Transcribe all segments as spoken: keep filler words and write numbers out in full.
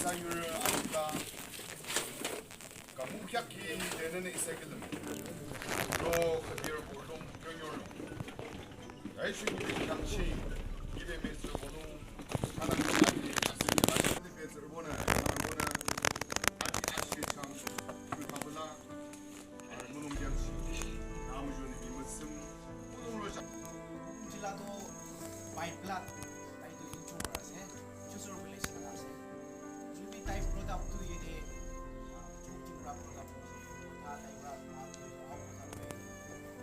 Yur ayuda kamu kyak ki denen isekilim. Ro kadir burdum yoyur. Aishu yakchi gibi mesir bunu kana kaki asikila. Şimdi bezir bunu, bunu ati ashi cham. Kabula. Aro mulung yang shi. Namu joni imasim. Mulung roja. Jila to by blood. Tai tu inchung ase. Chusur village na ase. Jubi tai brought up tu yede. Jubi pra brought up. Ta tai pra ma tu au ta pe.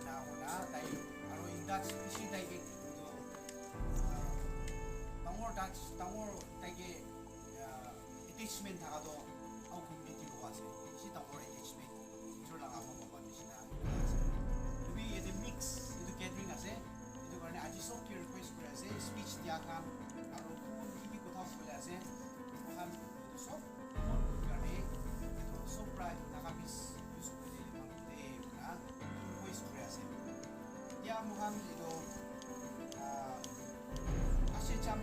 Na hola tai. Aro in that shi tai ke. Tangor Dutch, tangor tai ke. Attachment thaka toh au community logo ase. Bishi dangor attachment. Nijor laga ama baba nishina ase. Etu bi yate mix, etu gathering ase. Etu karne aji sob ke request kuri ase. Speech dia khan, aro ki ki kotha kobole ase. Moikhan etu sob common karne, etu sob pra Nagamese use kuri le manu de pra request kuri ase. Etia moikhan etu, ah, Ashe Cham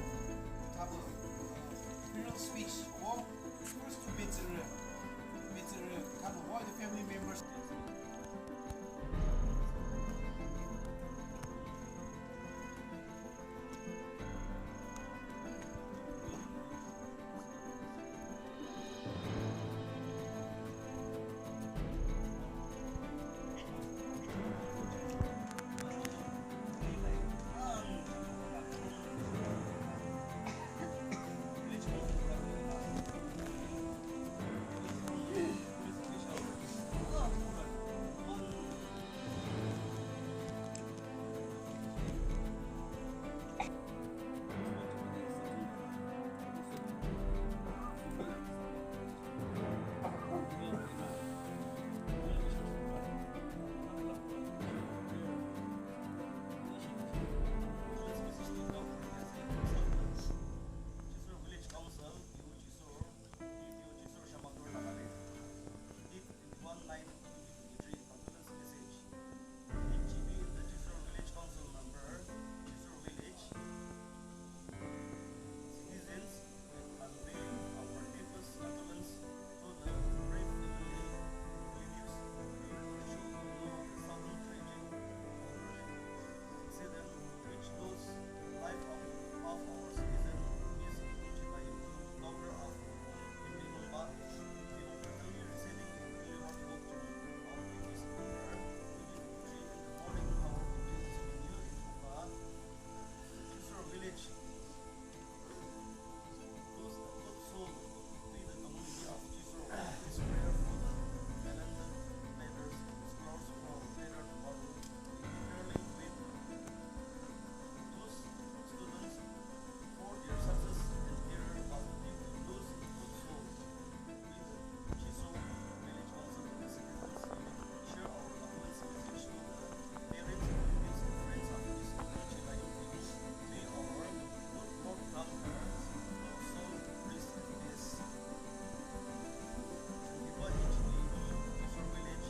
Thabo, ah, funeral speech hobo. First to Betsere, Betsere Thabo hobo, etu family members. One nine twenty twenty-three condolence message. H G B, the Chisor Village Council member, Chisor Village. Citizens, we convey our deepest condolence to the brave family bereaved. We should know the sudden tragic incident which lost the life of, of our citizen, Miss Kunchita Yimchung, daughter of Yimchung Lungba. We are personally receiving a really hard work to our previous owner. We will be in the morning hour to bring to the new Yimchung Lungba. Chisor village. Those that got sold with the community of Chisor, this prayer for the talented leaders, scholars for better tomorrow, we eternally with those students for their success and career, but if those got sold with Chisor village council and the citizens, we share our condolence message to the parents, relatives, and friends of this community, like this. May our Lord God grant her soul rest in peace. Viva H G B, Chisor village,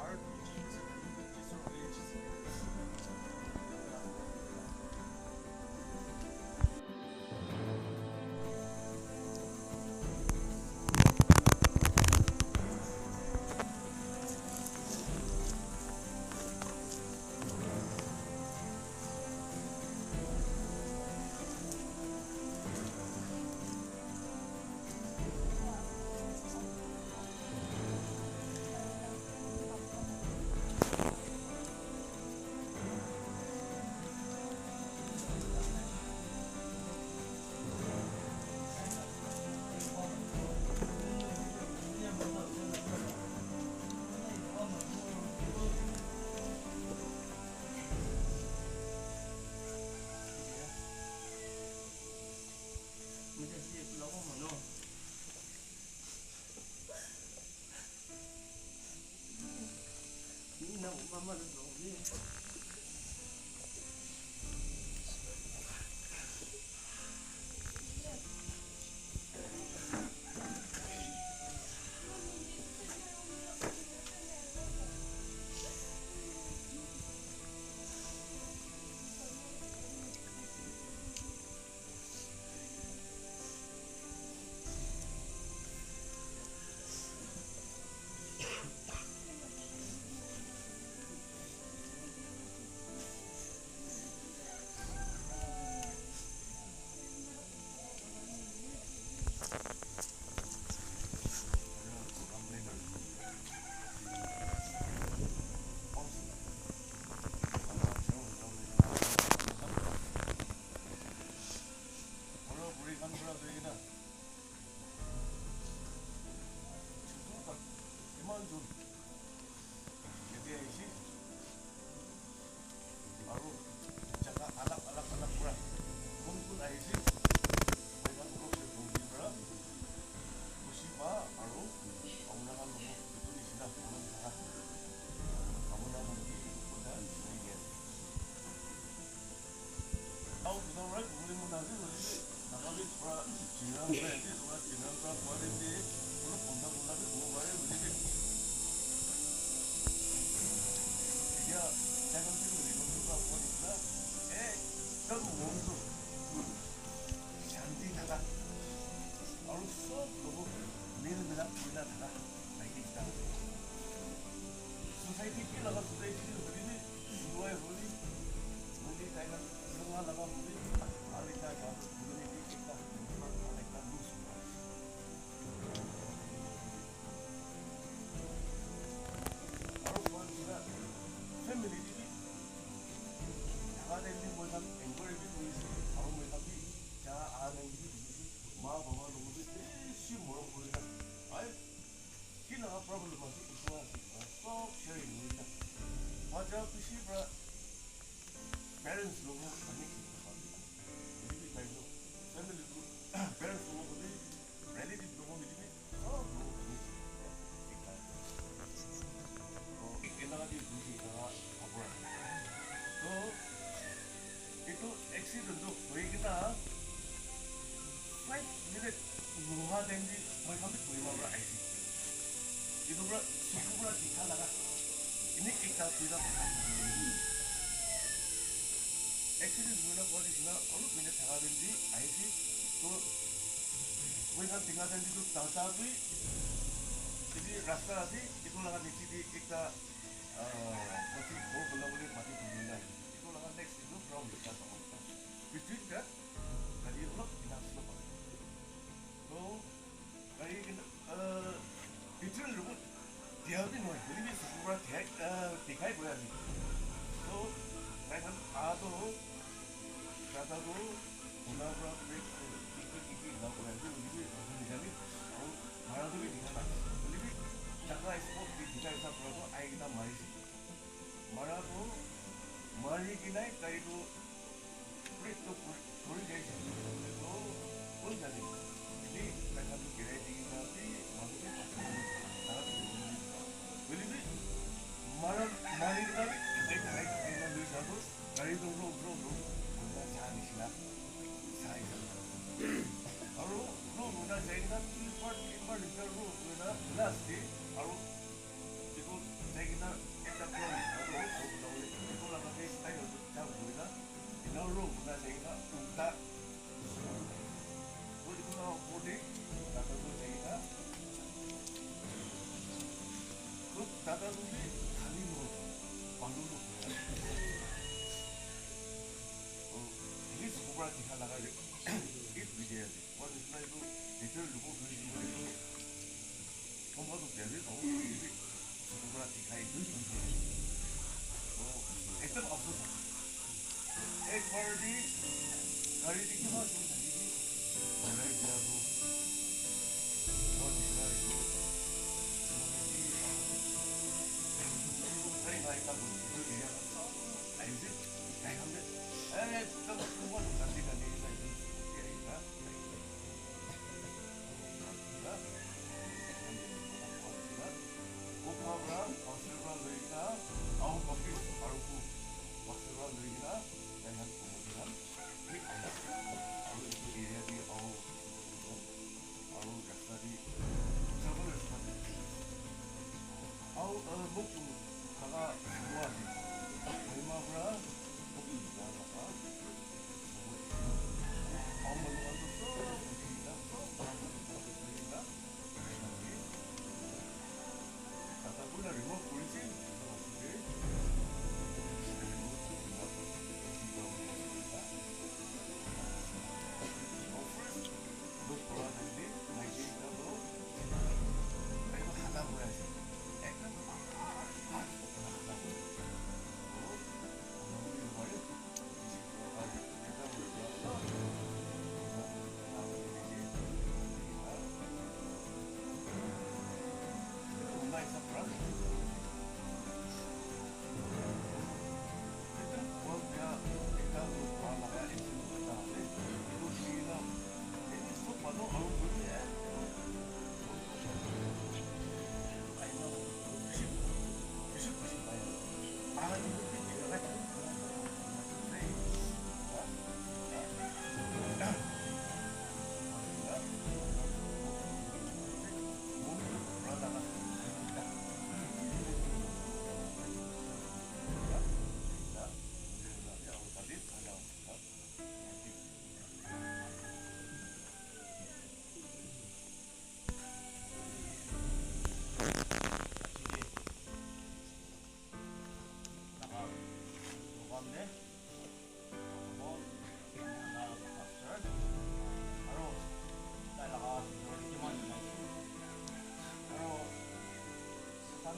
R two G seven, Chisor village. Yate ahise. Aru jaga alag alag alag para kun kun ahise. Moi khan olop se bhunti para khushi pa aru apuna khan logot etu nisina apuna khan thaka apuna khan ke etu kotha sunai dia ase. Aru etu para kuri mon ase hoile bi Naga bi pura general para ase, pura general para kua de de, olop bonta bonta bi kobo pare hoile bi. Etia tai khan bi hoile bi pura kua nisina ekdum mon tu shanti thaka aru sob logot mil milap kurina thaka maiki ekta ase. Society ki laga society hoile bi Suwai hobi, hobi tai khan sunga laga hobi, aru ekta ekta community ekta, ekta loose hobi. Aru moi pura family te bi thaka time te moi khan encourage bi kuri ase, aru moi khan bi ja aha time te bi dikhi ase, ma baba logot bi bishi morom kuri na, ai, ki laga problem ase, etu ase, sob sharing kuri na, bacha bishi para parents logo khan ke etu bi tai toh family tu parents logo khan bi relative logo khan bi sob logo khan ke ekta to enaka bi buji ekta khapra to etu accident tu hoi kena five minute nohoa time te moi khan bi kohima para ahise. Etu para suku para dikha laga ene ekta duita accident hoina kua nisina olop minute thaka time te ahise. To moi khan dikha time te tu tata bi etu rasta ase, etu laga niche te ekta mati ghor banabole mati khudi na etu laga next te tu ground ekta dangor ekta between that gari olop ena slow ase. To gari kena detail report dia bi nohoi, hoile bi suku para dikhai, dikhai koi ase. To tai khan aha to tata to bula para brake kiki kiki ena koi ase, hoile bi etu nijani aru mara tu bi dikha nai, hoile bi jaga spot te dikha hisab para to ahi kena marise. Mara tu mari kena tai tu Puri to puri, puri jai se. To kun jane. Ni takha to kirai di na bi, manu bi pasi na. Tara to puri. Bili bi, mara, mari na bi, kirai, kirai, kirai na lui sa to, gari to ro, ro, ro. Bunda ja nisina. Sai sa. Aru ro, bunda jai na, three part, three part liter ro, bunda, bunda ase. Aru Etu jai kena ekta ground aru etu laga te style hoise jump kuri na ena row kuri na jai kena ulta aru etu laga opor te tata tu jai kena tu tata tu bi khali nohoi balu loi at least opor dikha laga te eight biji ase. What is my do? Little report. Somehow to tell it, how to tell it. Pura dikhai do. Oh, ekdam afsas. Ek baar bhi gari dikhai na, gari diya to. Bahut dikhai do. Gari bhai ka bol, jo diya na, sab aise, dikhai hum ne. Ekdam somehow to gari ka nahi sai. Kotha para pastor para loi kena aru baptist aru ku pastor para loi kena tai khan promote khan bi ahi ase. Aru etu area te aru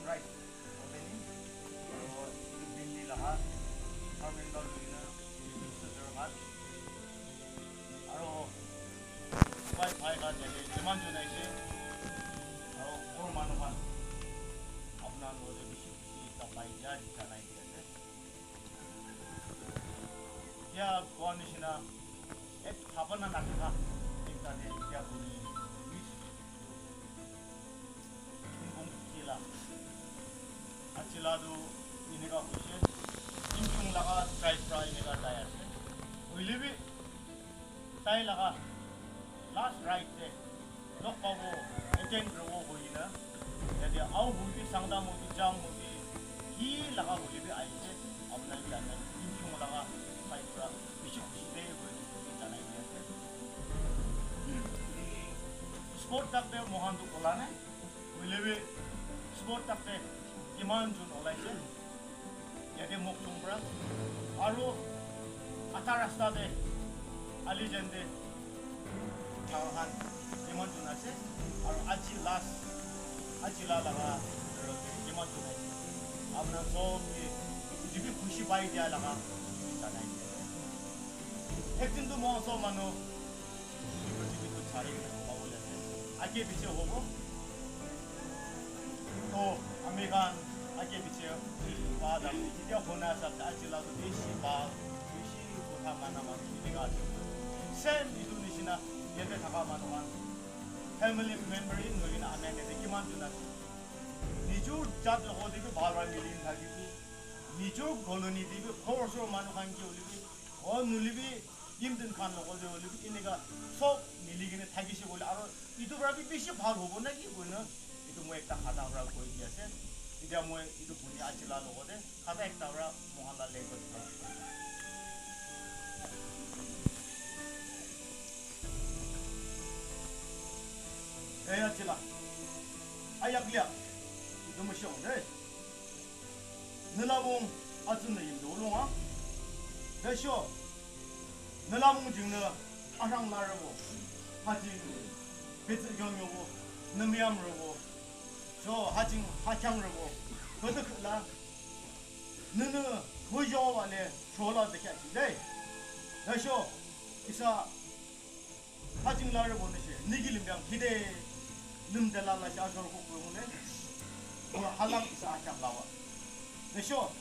Right. Opening. Aro etu bindi laga. Aro bindi laga. Aro Bhai, bhai khan yate kiman jon aise? Aro ghor manu khan apuna logote bishi khushi ekta pai dia janai di ase. Etia koa nishina ek bhabana nathaka ekta te etia kuri miss Inbong kila. Achila tu eneka hoise. Inchung laga tribe pra eneka tai ase. Hoile bi tai laga last ride te log pabo, attend kuribo hoikena yate au hoibi, Sangtam hoibi, Cham hoibi, ki laga hoile bi ahise. Apuna bi jane, Inchung laga tribe pra bishi khushi de hoikena janai di ase. Sport tak te mohan tu ola nai. Hoile bi sport tak te kiman jon olaise yate Mokchung pra. Aru adha rasta te ali jante khan kiman jon ase. Aru aji last, aji la laga kiman jon ase. Apuna sob ke jibi khushi pai dia laga janai dia. Ek din tu mohan sob manu Age piche hobo. To ami khan age piche ba dam etia hona sab ta chila to bishi ba bishi kotha mana manu enika ase. Same etu nishina yate thaka manu khan family member in hoikena ami khan yate kiman jon ase. Nijor jat logot te bi bhal para mili thaki bi nijor colony te bi ghor osor manu khan ke hoile bi aru nohoile bi Indian khan logot te hoile bi enika sob mili kena thakise koile aru etu para bi bishi bhal hobo naki koina etu moi ekta khata para koi di ase. Etia moi etu bhoni Achila logot te khata ekta para mohan la language para. Hey Achila, ayak liya, etu mo shong de. Nila mung atsun na yim do lo nga. Da sho. Nila mung jing na arang la rabo. Hajing. Betsi jong yo bo. Namyam rabo. So hajing hachang rabo. Kodak la. Nunu hujo wa le shola de kya chi de. Da sho. Isa Hajing lar bo ne she, nigi lim yang kide, lim de la la sha jor ko ko ne. Ko halang isa akyam lawa. Ne sho.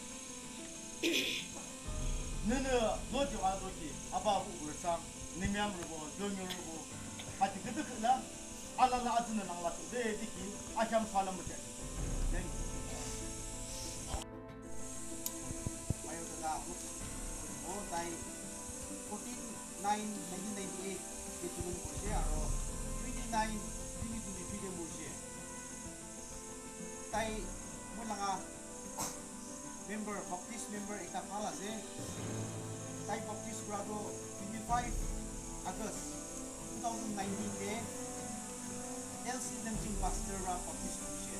Ne ne lo jo a do ki, aba bu ur sa, nim yang ro bo, yo nyo ro bo. Hati kide kula, ala la azun lang la de di ki, akyam salam mo te. Thank you. Ayo dada, oh, tai fourteen nine nineteen ninety eight te join korise aro twenty nine twenty twenty three te morise. Tai moi laga member, Baptist member ekta bhal ase. Tai Baptist kura toh twenty five August two thousand nineteen te L C Lemching pastor para baptize kurise.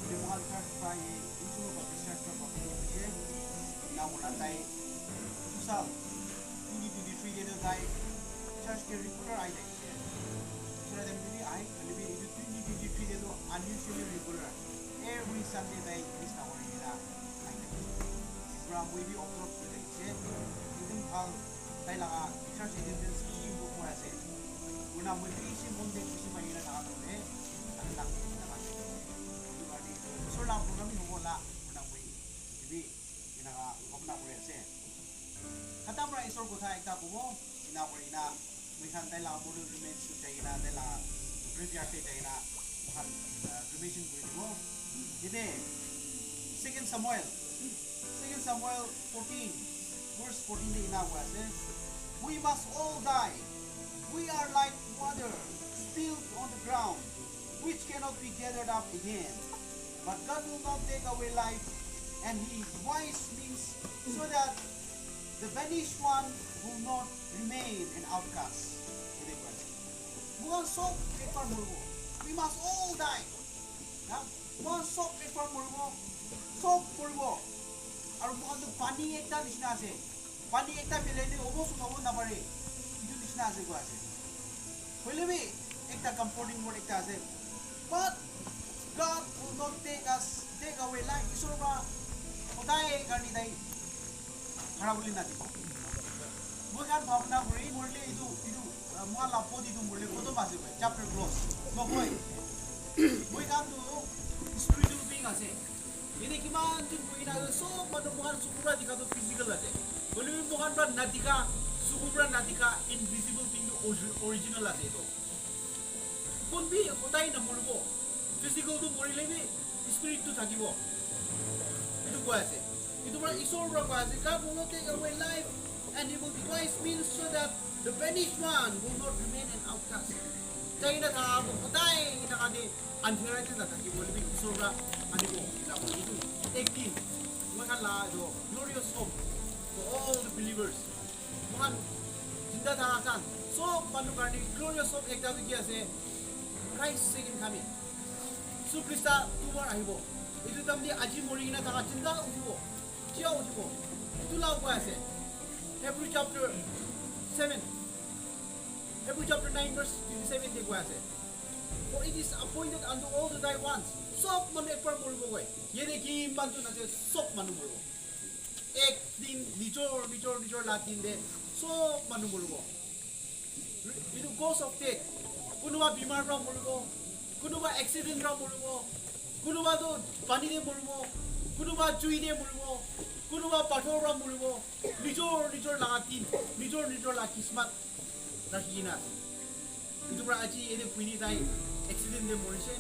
Hoile moikhan church para ye, Inchung Baptist Church para baptize kurise. Ena kurina tai etu saal twenty twenty three te toh tai church te regular ahi thakise. Dusra time te bi ahe, hoile bi etu twenty twenty three te toh unusually regular. Every Sunday tai miss nakuri kena ahi thakise. Pura moi bi observe kuri thakise. Ekdum bhal tai laga church attendance bishi improve kuri ase. Kurina moi bishi mon de khushi pai kena thaka toh hoile, ami khan etu karne Isor laga program bi hobo la, kurina moi etu bi enaka bhabna kuri ase. Khatam para Isor kotha ekta kobo, ena kuri kena moi khan tai laga mortal remains tu jai kena tai laga graveyard te jai kena moi khan, ah, cremation kuri dibo. Yate Second Samuel, Second Samuel fourteen, verse fourteen te ena koi ase, "We must all die. We are like water spilled on the ground, which cannot be gathered up again. But God will not take away life, and He wise means so that the vanished one will not remain an outcast." Yate koi ase. Moikhan sob ekbar moribo. We must all die. Na? Moikhan sob ekbar moribo, sob moribo. Aru moikhan tu pani ekta nishina ase. Pani ekta pelai le obo sukhabo napare. Etu nishina ase koi ase. Hoile bi ekta comforting word ekta ase. But God will not take us, Take away life, Isor pra hodai karni tai khara bole nadi. Moi khan bhabna kuri, morile etu, etu, ah, moi khan la body tu morile koto ase koi, chapter close. Nokoi. Moi khan tu spiritual being ase. Yate kiman jon buhi na ase, sob manu moi khan suku pra dikha tu physical ase. Hoile bi moi khan pra nadikha, suku pra nadikha, invisible thing tu orgi-, original ase etu. Kun bi hodai namoribo. Physical tu morile bi spirit tu thakibo. Etu koi ase. Etu pra Isor pra koi ase, "God will not take away life, and he will device means so that the banished one will not remain an outcast." Tai na tha, hodai na kha de, andhera de na thakibo, hoile bi Isor pra anibo. Etu ek din, moi khan la etu glorious hope for all the believers. Mohan jinda thaka khan sob manu karne glorious hope ekta tu ki ase? Christ second coming. Jisu Krista dubar ahibo. Etu time te aji mori kena thaka jinda uthibo, jia uthibo. Etu la koi ase Hebrew chapter seven, Hebrew chapter nine verse twenty-seven te koi ase, "For it is appointed unto all to die once." Sob manu ekbar moribo koi. Yate kiman jon ase, sob manu moribo. Ek din nijor, nijor, nijor la din te sob manu moribo. Etu cause of death. Kunuba bimar pra moribo, kunuba accident pra moribo, kunuba tu pani te moribo, kunuba jui te moribo, kunuba pathor pra moribo. Nijor, nijor la din, nijor, nijor la kismat rakhi kena ase. Etu pra aji yate buhi tai accident te morise.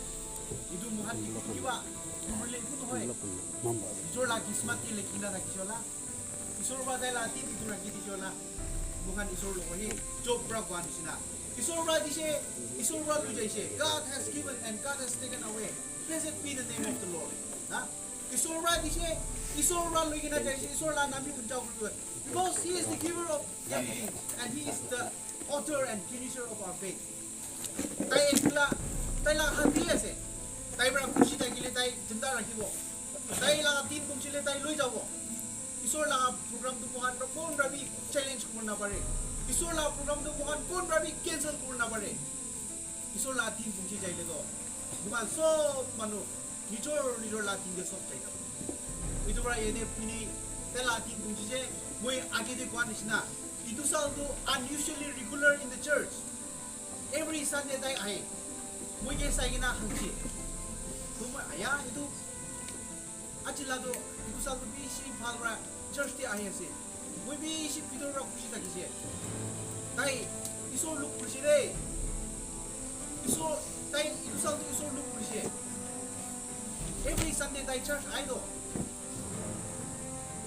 Etu moikhan etu kiba, etu hoile eku nohoi. Nijor la kismat te likhi kena thakise la. Isor pra tai la din etu rakhi dise la. Moikhan Isor logo he, Job pra koa nishina. Isor pra dise, Isor pra loi jaise. "God has given and God has taken away. Blessed be the name of the Lord." Na? Isor pra dise, Isor pra loi kena jaise, Isor la nam bi uncha kuri dibo. Because he is the giver of everything and he is the author and finisher of our faith. Tai ekla, tai la hath te ase. Tai pra khushi thakile tai jinda rakhibo. Tai la din punchile tai loi jabo. Isor la program tu moikhan pra kon pra bi challenge kuri na pare. Isor la program tu moikhan kon pra bi cancel kuri na pare. Isor la din punchi jaile to, moikhan sob manu nijor nijor la din te sob jai jabo. Etu pra yate puni tai la din punchi je, moi age te koa nishina, etu sal tu unusually regular in the church. Every Sunday tai ahe. Moi ke sai kena hangchi. To moi aya etu Aji la toh etu sal toh bishi bhal pra church te ahi ase. Moi bishi bhitor pra khushi thakise. Tai Isor look kurise de. Isor, tai etu sal toh Isor look kurise. Every Sunday tai church ahi toh.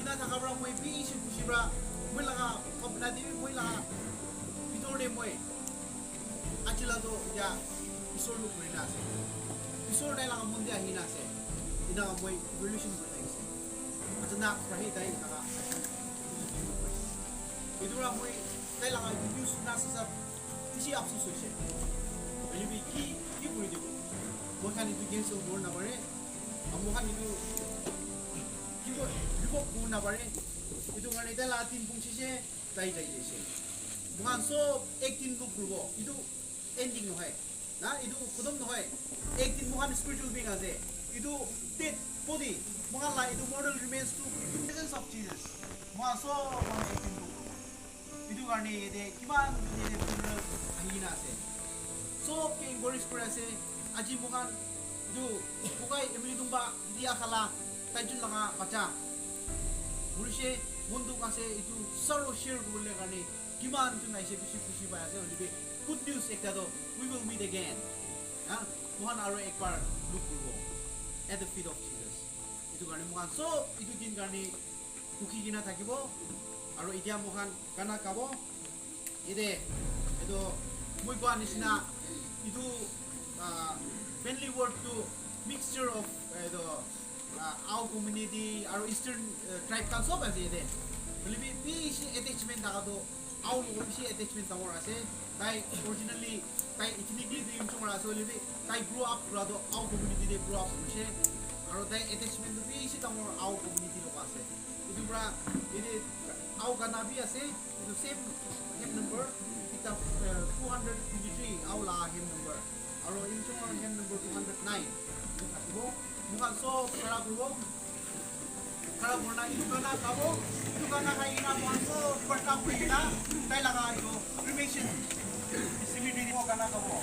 Ena thaka pra moi bishi khushi pra moi laga bhabna te bi, moi laga bhitor te moi aji la toh etia Isor look kuri na ase. Isor tai laga mon te ahi na ase. Ena moi relation kuri thakise. Achanak pra he tai laga etu pra moi tai laga etu news suna sa sa bishi afsus hoise. Hoile bi ki, ki kuri dibo? Moi khan etu cancel kuri na pare. Aru moi khan etu ki koi, revoke kuri na pare. Etu karne tai laga din punchise. Tai jai jaise. Moikhan sob ek din look kuribo. Etu ending nohoi. Na, etu khatam nohoi. Ek din moikhan spiritual being ase. Etu dead body, moikhan la etu mortal remains to presence of Jesus. Moikhan sob manu ek din look kuribo. Etu karne yate kiman yate funeral ahi kena ase. Sob ke encourage kuri ase. Aji moikhan etu Bugai Emily Dungba dia khala tai jun laga bacha. Murishe mon dukh ase, etu sorrow share kuribole karne kiman jun aise, bishi khushi pai ase, hoile bi good news ekta toh, we will meet again. Ha? Moikhan aro ekbar look kuribo at the feet of Jesus. Etu karne moikhan sob etu din karne rukhi kena thakibo. Aro etia moikhan gana gabo. Ete, etu moi koa nishina, etu, ah, mainly word tu mixture of, etu, ah, Ao community aro Eastern, eh, tribe khan sob ase ete. Hoile bi bishi attachment thaka tu Ao logot bishi attachment dangor ase. Tai originally, tai ethnically tu Yimchung la ase hoile bi, tai grow up kura tu Ao community te grow up kurise. Aro tai attachment tu bishi dangor Ao community logot ase. Etu pra, ete Ao gana bi ase, etu same hymn number, ekta, eh, two hundred twenty-three Ao la hymn number, aro Yimchung la hymn number two hundred nine. Moikhan sob khara kuribo. Khara kurina etu gana gabo. Etu gana gai kena moikhan sob prarthana kuri kena tai laga etu cremation cemetery te gana gabo.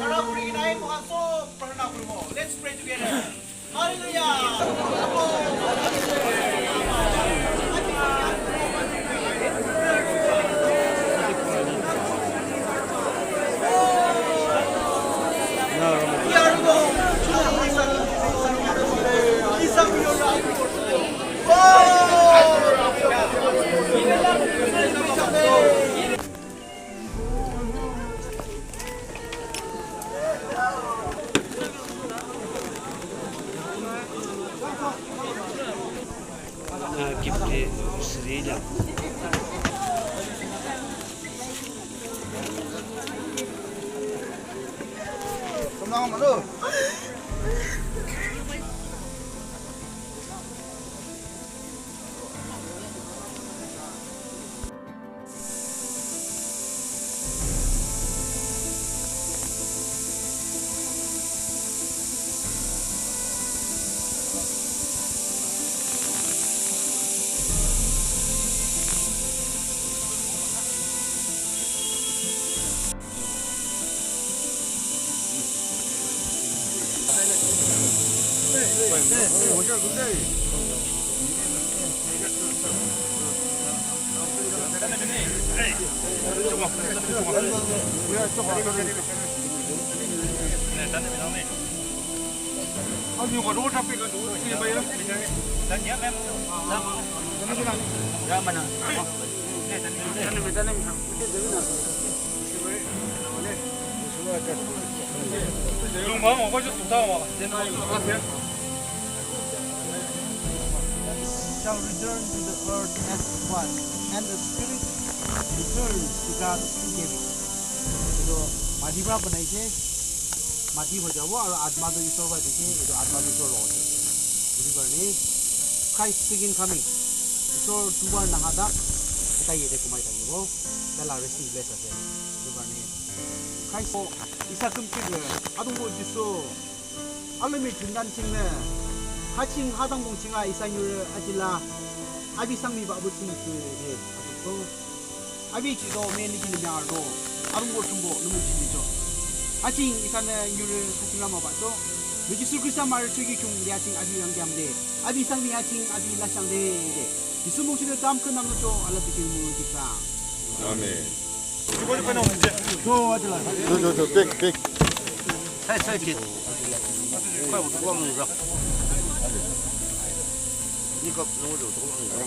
Khara kuri kena moikhan sob prarthana kuribo. Let's pray together. Hallelujah. Shall return to the earth as it was, and the spirit returns to God who gave it. Etu mati para banai se, mati hoi jabo, aru atma tu Isor para dikhe, etu atma tu Isor logot ase. Etu karne Christ second coming, Isor dubar naha tak, eta yate kumai thakibo, tai la resting place ase. Etu karne Christ ko isa kum kik le, adung ko Jisu, alami jindan sing le, haching hadang bong chinga isa nyur atila, abi sang mi ba abu sing tu de, abu to. Abi chi do me ni ni nyar do. Arung bo tumbo numu chi ni jo. Aching isan nyure haching lama ba jo. Mi Jisu Krista mar chu ki chung de aching abi yang jam de. Abi sang mi aching abi la sang de de. Jisu mung chi de tam kun nam jo ala bikin mu ki sa. Amen. Jo jo jo, big big. Sai sai ki. Kwa kwa mu ra. Ni ko no jo to mu ra.